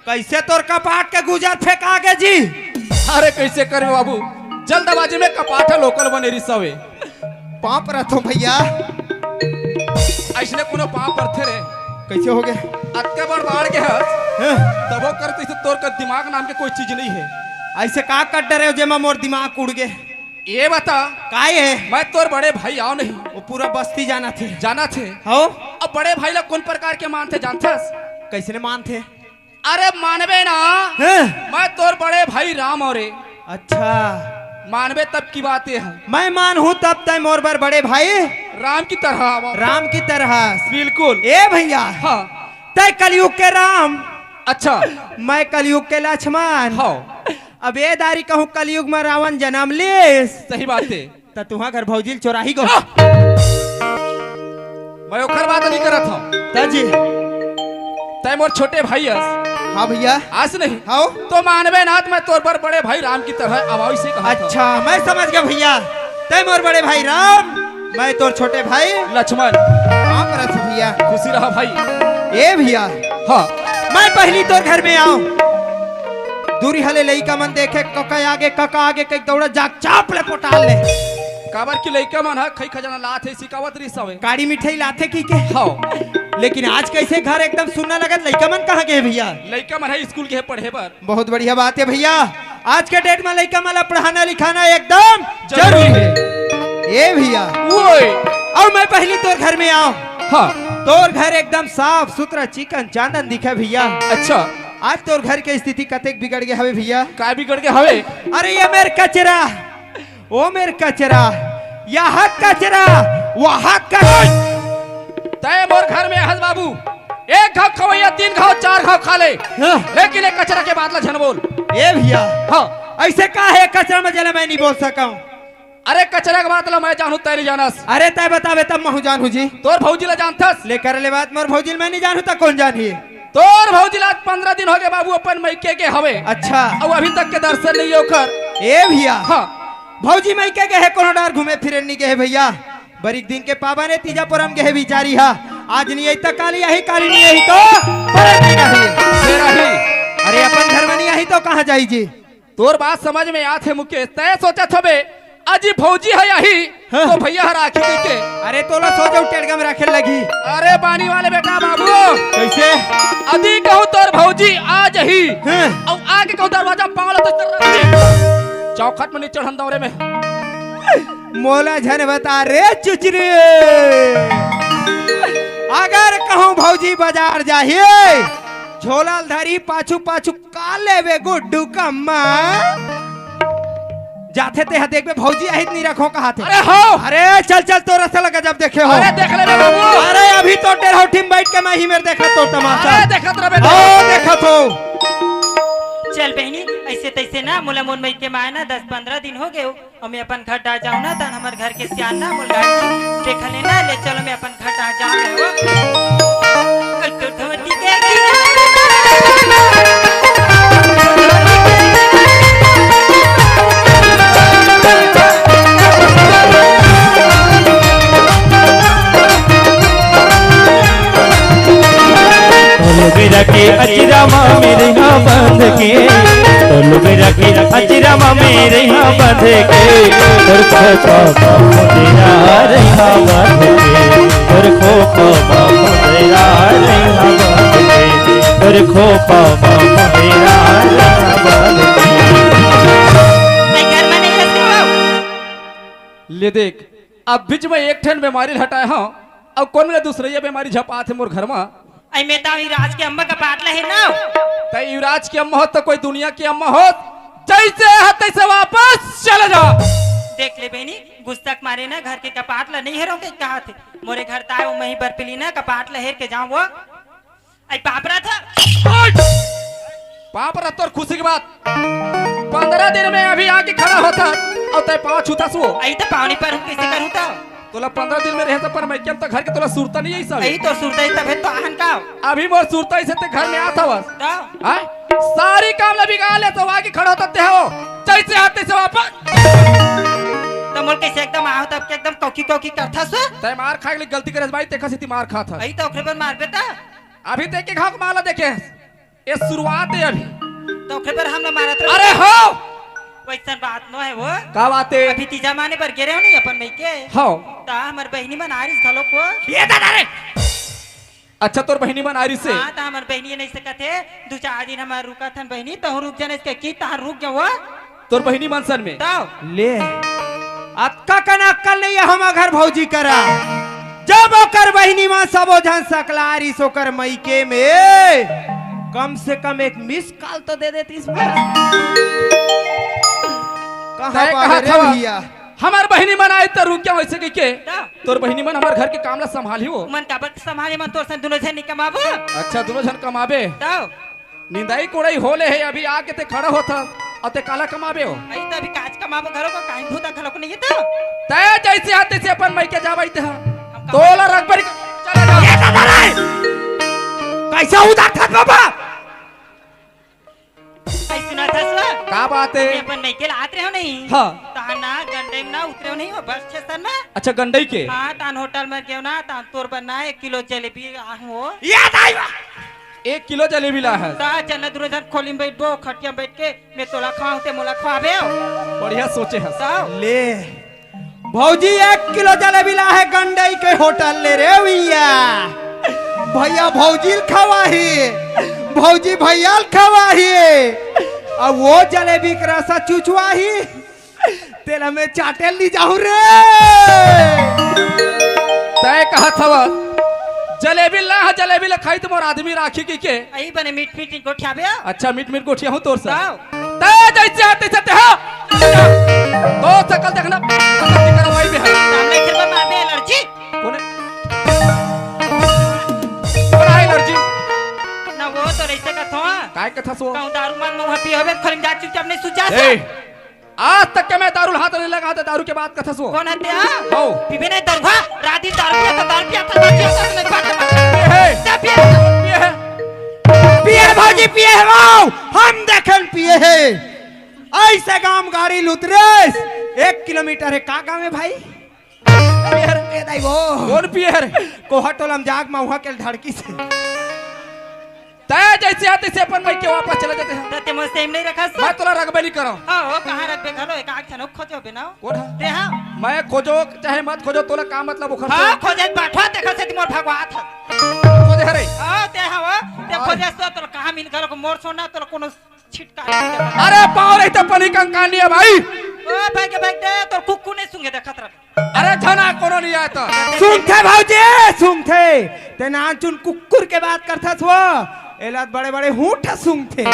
कैसे तोर कपाट के गुजर फेंका गे जी? अरे कैसे करबे बाबू, जल्दबाजी में कपाट ह लोकल बने रिहिस हवे। पाँव परत हँव भैया। अइसने कोनो पाँव परथे रे। कैसे हो गे? अतका बड़ बाढ़ गे हस, हैं? तभो कर तो इसे तोर कर दिमाग नाम के कोई चीज नहीं है। अइसे का कर डरे हो जेमा मोर दिमाग उड़ गे? ये बता। काय है? मैं तोर बड़े भाई आँव नहीं। वो पूरा बस्ती जानथे। जानथे? हो। अब बड़े भाई ला कोन प्रकार के मानथे जानथस? कैसने मानथे? अरे मानबे ना, हैं? मैं तोर बड़े भाई राम हँव रे। अच्छा। मानबे तब की बात ये है। मैं मानहूँ तब तैं मोर बर बड़े भाई राम की तरह आवा। राम की तरह। बिल्कुल। ए भैया। हाँ। तैं कलयुग के राम। अच्छा। मैं कलयुग के लक्ष्मण। हाँ। अब ए दारी कहूँ कलयुग में रावण जनम लिस। सही बात है। त तुँहर घर भौजी ल चोराही गो। आह! मैं ओखर बात नहीं करत हँव। त जी। तै मोर छोटे भाई अस। हाँ भैया। अस नहीं। हाँ। तो मानबे ना, त मैं तोर बर बड़े भाई राम की तरह अवइसे कहा था। अच्छा, मैं समझ गया भैया, तै मोर बड़े भाई राम, मैं तोर छोटे भाई लक्ष्मण। हाँ परस भैया। खुशी रहा भाई। ए भैया। हाँ। मैं पहली तोर घर में आऊं, दूरी हले लइका मन देखे, कका आगे, कका आगे, कई दौड़ा जाग चाप ले पोटाल ले। काबर कि लइका मन ह खई खजाना लात हे, सिखावत रिस हवे। काड़ी मिठाई लाथे की के? हाँ। लेकिन आज कैसे घर एकदम सुन्ना लगत, लइका मन कहाँ गए भैया? लइका मन ह स्कूल गए पढ़े बर। बहुत बढ़िया बात है भैया, आज के डेट में लइका मन ला पढ़ाना लिखाना एकदम जरूरी जरूरी है। ए भैया, ओए। अब मैं पहली तोर घर में आऊं। हाँ। तोर घर एकदम साफ सुथरा, चिकन चांदन दिखे भैया। अच्छा। आज तोर घर के स्थिति कतेक बिगड़ गए हवे भैया? का बिगड़ गए हवे? अरे ये मेर कचरा, ओ मेर कचरा, यहाँ कचरा, वहाँ कचरा। तय मोर घर में हस बाबू, एक घाव खवैया तीन घाव चार घाव खा ले, हाँ। लेकिन एक कचरा के बात ला झन बोल। ए भैया, हाँ। ऐसे का है कचरा में जेला मैं नहीं बोल सकूं? अरे कचरा के बात ला मैं जानू, तय नहीं जानस। अरे तय बतावे तब महू जानू जी। तोर भौजी ला जानथस? ले कर ले बात, मोर भौजी ला मैं नहीं जानू त कौन जानही? तोर भौजी ला आज पंद्रह दिन हो गए बाबू, अपन मइके के हवे। अच्छा। अउ अभी तक के दर्शन नहीं ओकर। ए भैया। हाँ। भौजी मइके गए हे, कोनो डार घूमे फिरे नहीं गए हे भैया। बरीक दिन के पावन हे, तीजा पोरम गए हे बिचारी हा। आज नहीं आई त काली आही, काली नहीं आई तो परम दिन आही। फेर आही। अरे अपन घर में नहीं आही तो कहाँ जाही जी? तोर बात समझ में आत हे मुकेश, तय सोचत हबे अजी भौजी ह आही, हाँ। तो भैया हर आखी देखे। अरे तोला सो जाऊ टेड़गा में राखे लगी। अरे बानी वाले बेटा बाबू। कैसे? अदी कहूँ तोर भौजी आ जही। हाँ। अउ आके कहूँ दरवाजा पावला तो चौखट में नहीं चढ़न दौरे में। मोला झन बता रे चुचरी। अगर कहूँ भौजी बाजार जाही, झोला ल धरी पाछू पाछू का लेबे गुड्डू कम्मा? जाथे ते ह देखबे भौजी आहित नी रखो कहाथे। अरे हो। अरे चल चल तोर रस्ता लगा जब देखे हो। अरे देख ले रे बाबू। अरे अभी तो डेढ़ हो ठिम बैठ के मैं ही मेर देखत तो तमाशा। अरे देखत रहे हो बेटा। देखत हो। चल बहनी, ऐसे तैसे ना मोला मोर मइके माय ना दस पंद्रह दिन हो गए हो। अउ मैं अपन घर डा जाऊं ना, तन हमर घर के सियान ना मोला देखा ले ना, ले चलो मैं अपन घर डा जाऊं रे हो। अउ तो धोती के तोलुगरा के अचरा मा मेरे हा बांध के, तोलुगरा के अचरा मा मेरे हा बांध के, तोर खोपा मा मोरे हा बांध के, तोर खोपा मा मोरे हा बांध के, तोर खोपा मा मोरे हा बांध के। मैं घर में नहीं रहती हूँ। ले देख, अब बीच में एक ठन बीमारी हटाए हंव, अब कौन मेरा दूसरइया बीमारी झपात हे मोर घर मा। अई में तो युवराज के अम्मा कपाट लहे ना। तै युवराज के अम्मा होत तो कोई दुनिया के अम्मा होत, जैसे है तैसे वापस चले जा। देख ले बहनी, गुस्सा के मारे ना घर के कपाट ला नहीं हेरो के कहा थे। मोरे घर ताए वो मही बरपिली ना कपाट ला हेर के जाऊं वो। आई पाप रहा था। पाप रहा तोर खुशी के बात। पंद्रह दिन में अभी आके खड़ा होता अउ तै पाँव छूता सो। आई तो पावनी पर हूँ, कैसे करूँ तो? तोला पंद्रह दिन में रहे तो पर मैं क्या तो घर के तोला सुरता नहीं आई सब। आई तो सुरता ही तब है तो आहन का। अभी मोर सुरता इसे ते घर में आता बस। तो? हाँ? सारी काम ला बिगाड़ ले तो आके खड़ा होता ते हो। जैसे आते से वापस। तो मोर कैसे एकदम आओ तब के एकदम कौकी कौकी करता सो? तै मार खाए के लिए गलती करे भाई, ते खसी ती मार खाता। आई तो ओकरे पर मार बेटा। अभी ते के घाव माला देखे। ये शुरुआत है अभी। तो ओकरे पर हम ना मारत रहे। अरे हो। वैसन बात नो है वो। का बात है? अभी तीजा माने पर गिरे हो नहीं अपन मइके। हो। ता हमर बहिनी मन आरिस घलो को। ये दादा रे। अच्छा तोर बहिनी मन आरिस से। हाँ, ता हमर बहिनी नहीं सकत है। दो चार दिन हमर रुका थन बहिनी, तो रुक जाने इसके की ता रुक गया वो। तोर बहिनी मन सन में। तब। ले। अतका कन अक्कल नहीं है हम घर भौजी करा। जब ओकर बहिनी मन सबो झन सकलारिस ओकर मइके में, कम से कम एक मिस कॉल तो दे देतीस। कहाँ तय पावे कहा रे था? भैया? हमर बहिनी मन आए तो रुक गया वैसे कह के। तब। तोर बहिनी मन हमर घर के काम ला संभाली हो। मन काबर संभाली, मन तोर सन दुनो झन नहीं कमाबो। अच्छा, दुनो झन कमाबे। तब। निंदाई कोड़ाई होले हे, अभी आके ते खड़ा होत हस, अउ ते काला कमाबे हो? अई तो अभी काज कमाबो घरो को, काई भूता घलो को नहीं है तो। तै जैसे हाथ से अपन मइके जाबे ते हा। हम कमाबो। तोला रख बरी चला जा। ये दादा रे! कइसे उदारथस बाबा? अई सुनथस? का बात हे? अपन मइके ल आत रहे हो नहीं? हाँ। तहाँ ना गंडई म ना उतरे हो नहीं हो बस स्टेशन में? अच्छा, गंडई के? हाँ, तहाँ होटल में गेव ना, तहाँ तोर बर ना एक किलो जलेबी आहूँ। याद आई बा। एक किलो जलेबी लाहस? त चल ना, दूनों झन खोली में बइठबो, खटिया में बइठ के, मैं तोला खवाहूँ, तैं मोला खवाबे। बढ़िया सोचे हस। त ले। भौजी एक किलो जलेबी लाहे गंडई के होटल ले रे भइया। भइया भौजी ल खवाही, भौजी भइया ल खवाही। अउ ओ जलेबी के रसा चुचवाही, तेला मैं चाटे ल नी जाहूँ रे। तैं कहत हवस, जलेबी लाह, जलेबी ल खाही त मोर आदमी राखही कहिके। अई बने मीठ मीठ गोठियाबे। अच्छा, मीठ मीठ गोठियाहूँ तोर से। आओ। तैं जइसे हस तइसे तें हस। तोर सकल देखना, पता नहीं करवाई बे है। सामने खेल में मारबे एलर्जी। कोन हे? कोन हे एलर्जी? ना वो तो रहिसे कथों। काय कथस वो? कहूँ दारू मन मउहा पिए होबे, खोली में जा चुपचाप नहीं सुत जा ए, से। आज तक के मैं दारू ल हाथ नहीं लगात, दारू के बात कथस वो। कोन हस तें, हाँ? हौ। पीबे नहीं दारू, हाँ? रात दिन दारू पिया था, दारू पिया था, दारू पिया था, नहीं बात, बात। पिए हे। क्या पिया था? पिए हे। पिए हे भौजी, पिए हे वो। हम देखेन पिए हे। अइसे गांव गाड़ी ल उतरेस, एक किलोमीटर हे। का गांव हे भाई? पिए हे रे। ए दाई वो। कोन पिए हे रे? कोहा टोला म जाग मउहा के ल ढड़किस हे। तैं जइसे हस तइसे अपन मइके वापस चला जाते हैं। त तें मोर से नहीं रखस? मैं तोला रखबे नहीं करँव। हाँ, वो कहाँ रखबे घलो, एक आग छनो खोजो बे ना। कोन हे? तें हाँ। मैं खोजों, चाहे मत खोजों, तोला का मतलब ओखर से? हाँ, खोजे बाठवा, तेखर से मोर भगवात हे। खोजे हरे। हाँ, तें हाँ, वो, तें अरे। खोजे सो तोला कहाँ मिल घलो को मोर सोना, तोला कोनो छिटका नहीं देता। अरे, पाँव रही त पनी कंकानी हे भाई। ओ, भाई के भाई दे, तोर कुक्कू नहीं सूंघे देखत रह। अरे झना कोनो नहीं आय त। सूंघथे भौजी, सूंघथे। तें नानचुन कुकुर के बात करथस वो। एला बड़े-बड़े हूंठ सूंघथे। त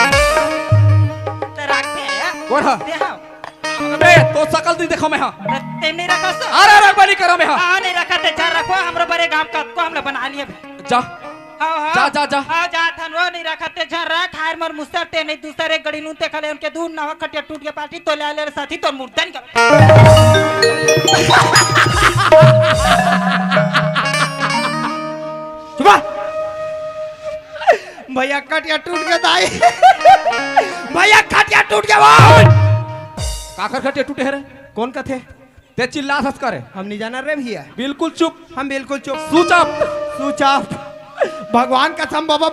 राखथे। कोन ह? तें ह। बे, तोर सकल नहीं देखँव मैं ह। त तें नहीं रखस? अरे, रखबे नहीं करँव मैं ह। हाँ, नहीं रखस, तें झन रखव, हमरो बर एक आम कतको हमला बना लिहे। जा। हाँ, हाँ। जा, जा, जा। हाँ, जाथन वो, नहीं रखस तें झन रख, खायर मोर मुसर तें नहीं दूसर एक गड़ी नून तें खा ले, उनके दूध नवा खटिया टूट के पार्टी तो ले ले साथी तोर मुर्दा निकल। चुप। भइया खटिया टूट के दाई। भइया खटिया टूट के वो। काखर खटिया टूटे हे रे? कोन कथे? तें चिल्लाथस का रे? हम नहीं जानन रे भइया। बिल्कुल चुप। हम बिल्कुल चुप। Switch off। Switch off। भगवान कसम बाबा,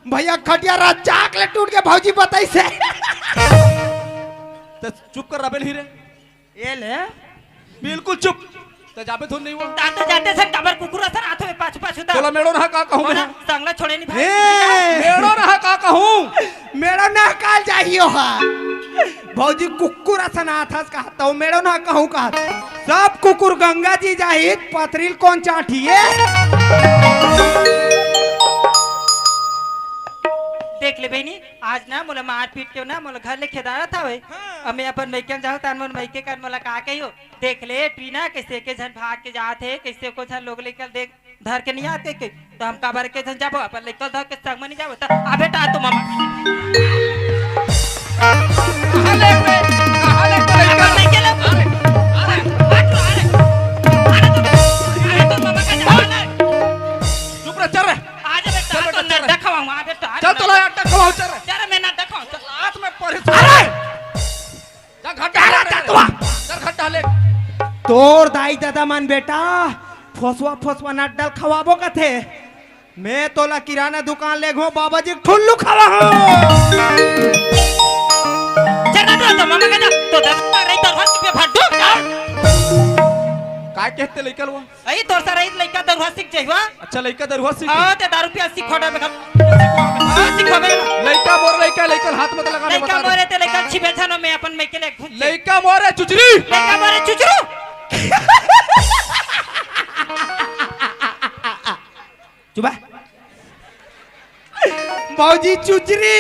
भइया खटिया रजाक ले टूट के भौजी बताइस हे। तें चुप कर रबे नहीं रे। ए ले। बिल्कुल चुप। तें जाबे धुन नहीं हुआ। ता तो जाते सन काबर कुकुर असन आथो पाछू पाछू ता। तोला मेड़ो ना का कहूँ मैं। संगला छोड़े नहीं भाई। हे। मेड़ो ना का कहूँ। मेड़ो ना काल जाही ओहा। भौजी कुकुर असन आथस कहा, त मेड़ो ना कहूँ कहा। सब कुकुर गंगा जी जाही, पथरी ल कोन चाटही ए? देख ले बहिनी, आज ना मोला मारपीट के ना मोला घर ले खेदारत हवे। हाँ। अब मैं अपन मइके जाहूँ, तान मोर मइके कर मोला का कहियो। देख ले टीना, कइसे के झन भाग के जात हे, कइसे को झन लोग लेकर देख धर के नहीं आते के, त हम काबर के झन जाबो, अपन लइका धर के संग में नहीं जाबो, त आ बेटा, आ तो मामा। कहाँ ले बे? कहाँ ले बे? अपन लइका ले। अरे, अरे, अरे, अरे, तो, अरे, तो मामा का जवान है। चुप रह, चल रे। आ जा बेटा, चल आ तो बेटा, चल ना रे। दिखाऊंगा, आ बेटा, आ चल ना। तो ला, अड्डा खवाओ, चल रे। चल रे, मैं ना दिखाऊं, चल। हाथ में परे। अरे! जा घर का अरे, ले। ततवा! चल घर का ले। तोर दाई ददा मन बेटा, फसवा फसवा नट डाल खवाबो कथे। मैं तोला किराना दुकान ले घो बाबा जी ठुल्लू खवा हो। चल ना तो मामा का जा, तो दस पर रही तो हंस पे भाग दो। काय कहते लइका लुआ? अई तोर सर अई लइका दरुहा सीख जइवा। अच्छा, लइका दरुहा सीख। हाँ, ते दारू पिया सीख खोटा में खा। हाँ, सीख खोबे। लइका मोर लइका, लइका हाथ मत लगा, मैं लइका बता दे। मोरे ते लइका छिबे छनो में अपन में के ले घुस। लइका मोरे चुचरी। लइका मोरे चुचरू। चुबा। भौजी चुचरी,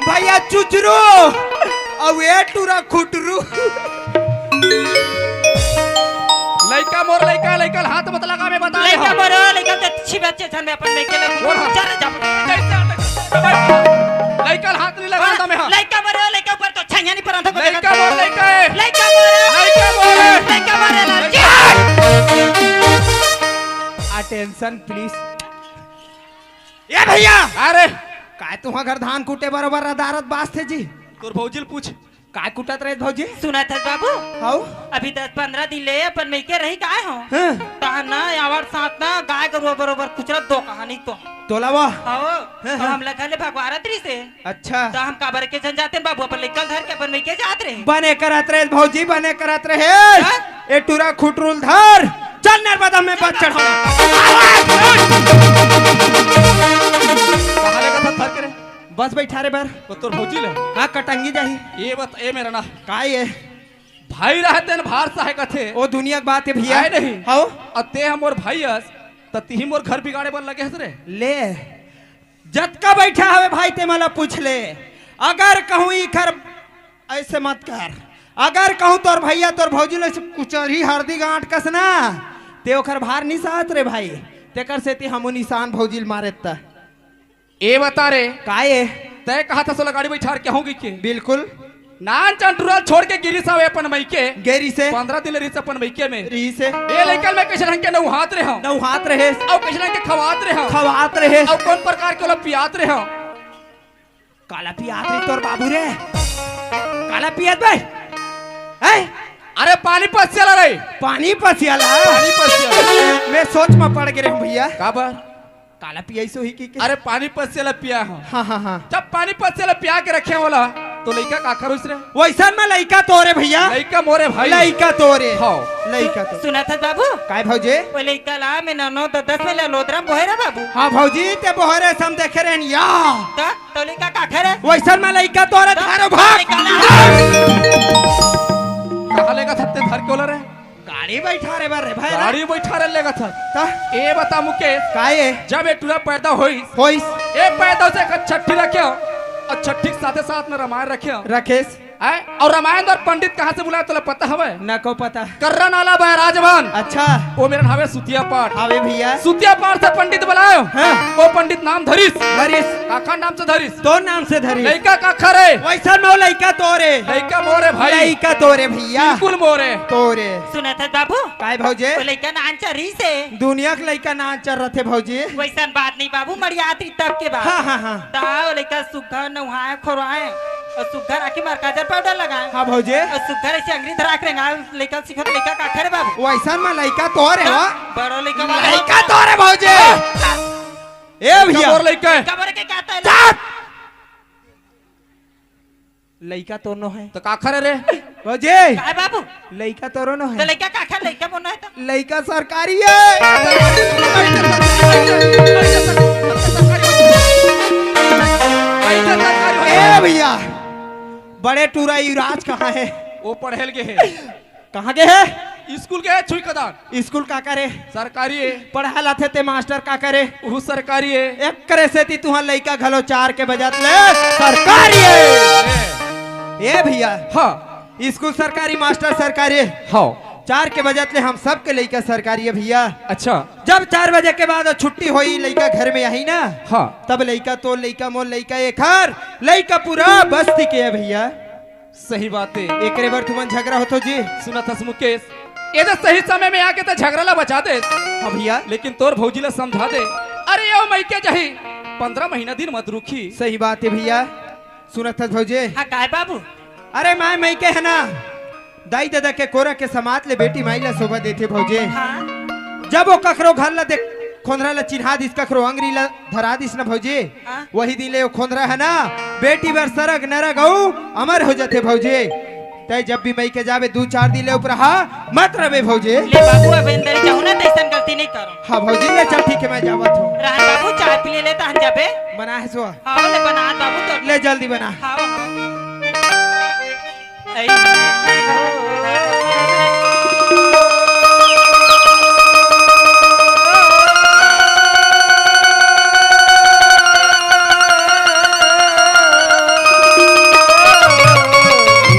भैया चुचरू, अउ ए टूरा खुटरू। लइका मोर लइका, लइका ल हाथ मत लगा, मैं बता दे लइका हूँ। मोर लइका ते अच्छी बच्चे छन में अपन लइके ले बोल हाँ। चल जा। लइका ल हाथ नहीं लगा मैं हाँ। लइका मोर लइका ऊपर तो छैया नहीं परंदा को लइका मोर लइका है। लइका मोर लइका मोर लइका मोर लइका। Attention please। ए भैया! अरे! काय तुंहर घर धान कूटे बरोबर रदारत बाजथे जी? तोर भौजी ल पूछ। काय कूटत रहे भौजी? सुनत हस बाबू? हौ? अभी दस पंद्रह दिन ले अपन मइके रहि के आए हों। हाँ। तहाँ ना आवर साथ ना गाय गरुवा बरोबर कुचरत दो कहानी तो। तोला वा? हौ। हाँ, तो हाँ। हमला घर ले भगवारत रहिसे। अच्छा। त हम काबर के झन जातेन बाबू, अपन लइका ल धर के अपन मइके जात रहे। बने करत रहे भौजी, बने करत रहे। हाँ? ए टूरा खुटरूल धर, चल नर्मदा में बस चढ़ा। कहाँ लेगथस धर के रे? बस बइठारे बर। वो तोर भौजी ले? हाँ, कटंगी जाही। ये बता, ए मेर ना। का ये? भाई रहते न भार सहे कथे। ओ दुनिया के बात हे भैया। आय नहीं। हौ? अउ तें ह मोर भाई अस, त तिही मोर घर बिगाड़े बर लगे हस रे। ले, जतका बइठा हवे भाई, तें मोला पूछ ले। अगर कहूँ इखर, अइसे मत कर, अगर कहूँ तोर भैया तोर भौजी ल कुचरही हरदी गांठ कस ना, तें ओखर भार नइ सहस रे भाई। तेकर सेती हमू निसान भौजी ल मारेत त। ए बता रे। का ए? तें कहत हस ओला गाड़ी बइठार के आहूं कहिके। बिल्कुल। नान चंटुरा ल छोड़ के गे रिहिस हवे अपन मइके। गे रिहिसे। पंद्रह दिन ले रिहिस अपन मइके में। रिहिसे। ए लइका ल मैं कइसे ढंग के नउहात रहे हंव। नउहात रहे। अउ कइसे ढंग के खवात रहे हंव। खवात रहे। अउ कोन प्रकार के ओला पियात रहे हंव। काला पियात रहे तोर बाबू रे? काला पियात बे? हैं? अरे पानी पसियाला रे। पानी पसियाला? पानी पसियाला। मैं सोच में पड़ गे रहेंव भैया। काबर? काला पियाइस होही कहिके। अरे पानी पसियाला पिया हंव। हाँ, हाँ, हाँ। जब पानी पसियाला पिया के रखे हंव ओला, त लइका काखर होइस रे? वइसन में लइका तोरे भैया। लइका मोरे भाई। लइका तोरे। हौ। लइका तोरे। सुनत हस बाबू? काय भौजी? ओ लइका ला मैं नौ नौ दस दस में लोदरा बोहे रे बाबू। हाँ भौजी, तें बोहे रेहेस हम देखे रहेन या। त, त लइका काखर हे? वइसन में लइका तोरे त, धारो भाग। लइका ला। कहाँ लेगथस तें धर के ओला रे? गाड़ी बइठारे बर रे भाई। गाड़ी बइठारे लेगथस। त? ए बता मुकेश। का ए? जब ए टूरा पैदा होइस। होइस। ए पैदा होइस एक छट्ठी रखे हंव। अउ छट्ठी के साथे साथ में रमायन रखे हंव। रखेस। हैं? अउ रमायन बर पंडित कहाँ से बुलाए तोला पता हवय? नको पता। कर्रा नाला बैराजमान। अच्छा। ओ मेर हवे सुतिया पाठ। हवे भैया। सुतिया पाठ से पंडित बुलायो। हाँ। ओ पंडित नाम धरिस। धरिस। काखर नाम से धरिस। तोर नाम से धरिस। लइका काखर हे? वइसन में ओ लइका तोरे। लइका मोरे भाई। लइका तोरे भैया। बिल्कुल मोरे। तोरे। सुनत हस बाबू? काय भौजी? ओ लइका नान चरिस हे। दुनिया के लइका नान चर रथे भौजी। वइसन बात नहीं बाबू, मड़ियात रही तब के बात। हाँ, हाँ, हाँ। त ओ लइका सुग्घर नउहाए, खोरवाए, अउ सुग्घर आँखी में काजर पाउडर लगाए। हाँ भौजी। अउ सुग्घर अइसे अंगरी धरा के रेंगाए, लइका ल सिखोत, लइका काखर हे बाबू? वइसन में लइका तोरे हो। बड़ो लइका वाला लइका तोरे भौजी। ए लइका भैया। मोर लइका हे। लइका मोरे के कहता है? चुप। लइका तोर नोहे। त काखर हे रे? भौजी। काय बाबू? लइका तोरो नोहे। त लइका काखर, लइका मोर नोहे त? लइका सरकारी हे। ए भैया, बड़े टूरा युवराज कहाँ हे? ओ पढ़े ल गे हे। कहाँ गे हे? स्कूल गे हे, छुई कदान। स्कूल काकर हे? सरकारी हे। पढ़ा लाथे ते मास्टर काकर हे? उहू सरकारी हे। एकरे सेती तुंहर लइका घलो चार के बजत ले सरकारी हे। ए। ए भैया। हाँ। स्कूल सरकारी, मास्टर सरकारी। हाँ। चार के बजत ले हम सबके लइका सरकारी हे भैया। अच्छा। जब चार बजे के बाद छुट्टी होही, लइका घर में आही ना। हाँ। तब लइका तोर, लइका मोर, लइका एखर, लइका पूरा बस्ती के हे भैया। सही बात हे। एकरे बर तुमन झगरा होथो जी। सुनत हस मुकेश, एदे सही समय में आके त झगरा ला बचा दे। हाँ भैया। लेकिन तोर भौजी ला समझा दे। अरे ओ मइके जाही, पंद्रह महीना दिन मत रुकही। सही बात हे भैया। सुनत हस भौजी? हाँ, काय बाबू? अरे माय मइके हे ना, दाई ददा के कोरा के समात ले बेटी माई ला शोभा देथे भौजी। हाँ। जब ओ कखरो घर ला देख, खोंधरा ला चिन्हा दिस, कखरो अंगरी ला धरा दिस न भौजी, हाँ। वही दिन ले ओ खोंधरा हे ना, बेटी बर सरग नरग अउ अमर हो जाथे भौजी। तैं जब भी मइके जाबे, दू चार दिन ले उपराहा मत रबे भौजी। ले बाबू, अब एंदरी जाहूं ना, तइसन गलती नहीं करो। हाँ भौजी, ले चल, ठीक हे, मैं जावत हूँ। रहन बाबू, चाय पी ले, ले तहन जाबे। बना हे सो? हाँ, ले बना बाबू तो। ले जल्दी बना। हाँ, हाँ। ऐ।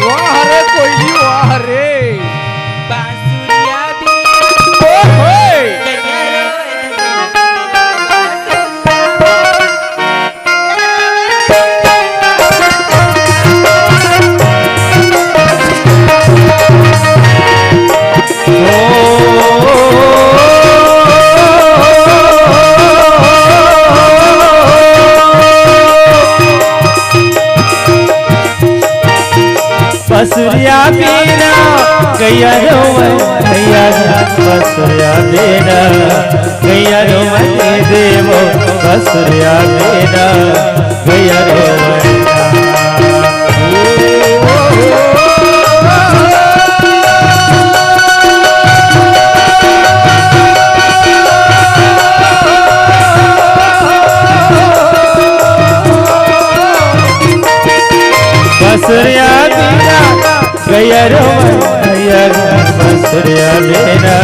वाह रे कोइली, वाह रे। बांसुरिया भी। ओए होए। गैया रोवै, गैया गा, बसुरिया देना। गैया रोवै देवो, बसुरिया देना। गैया रोवै। बसुरिया देना। गैया रोवै, गैया गा, बसुरिया देना।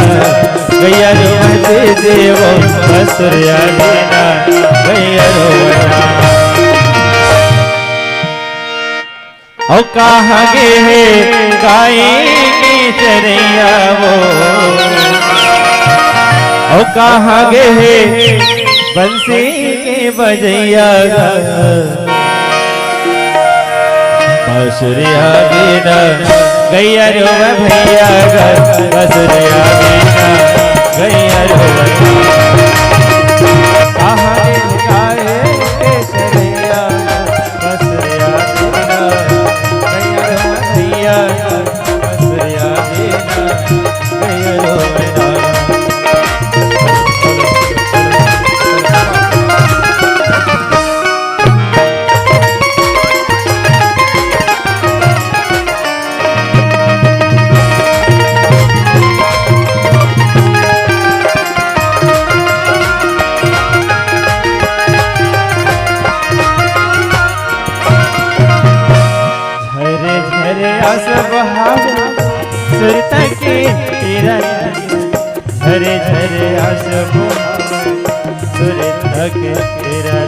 गैया रोवै देवो, बसुरिया देना। गैया रोवै। ओ कहाँ गे हे गाय के चरैया वो? ओ कहाँ गे हे बंसी के बजैया गा? बसुरिया बिना गैया रोवै भैया गा, बसुरिया बिना गैया रोवै। कहाँ गे गाय के चरैया, बसुरिया बिना गैया रोवै भैया गा, बसुरिया बिना गैया रोवै। झरे झरे आस बहावे सुरता के तीरा। झरे झरे आस बहावे सुरता के तीरा।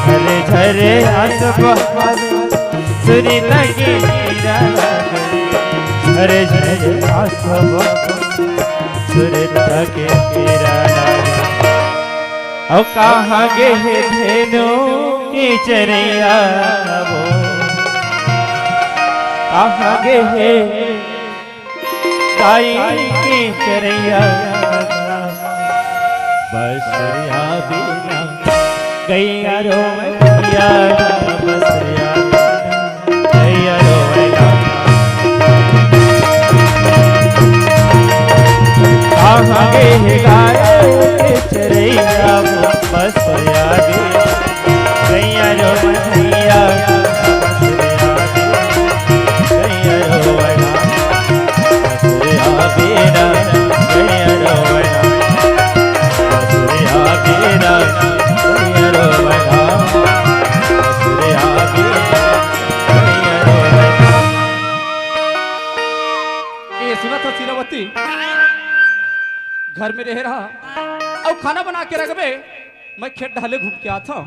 झरे झरे आस बहावे सुरता के तीरा। झरे झरे आस बहावे सुरता के तीरा। ओ कहाँ गे हे धेनु के चरैया वो? कहाँ गे हे गाय के चरैया? बसुरिया बिना गैया रोवै भैया, बसुरिया बिना गैया रोवै। कहाँ गे हे गाय के चरैया वो? बसुरिया बिना गैया रोवै भैया, बसुरिया बिना गैया रोवै। बसुरिया बिना गैया रोवै। बसुरिया बिना गैया रोवै। बसुरिया बिना गैया रोवै। ए, सुनत हो सीरावती, घर में रहे रहा अउ खाना बना के रखबे, मैं खेत डहले घूम के आत हव।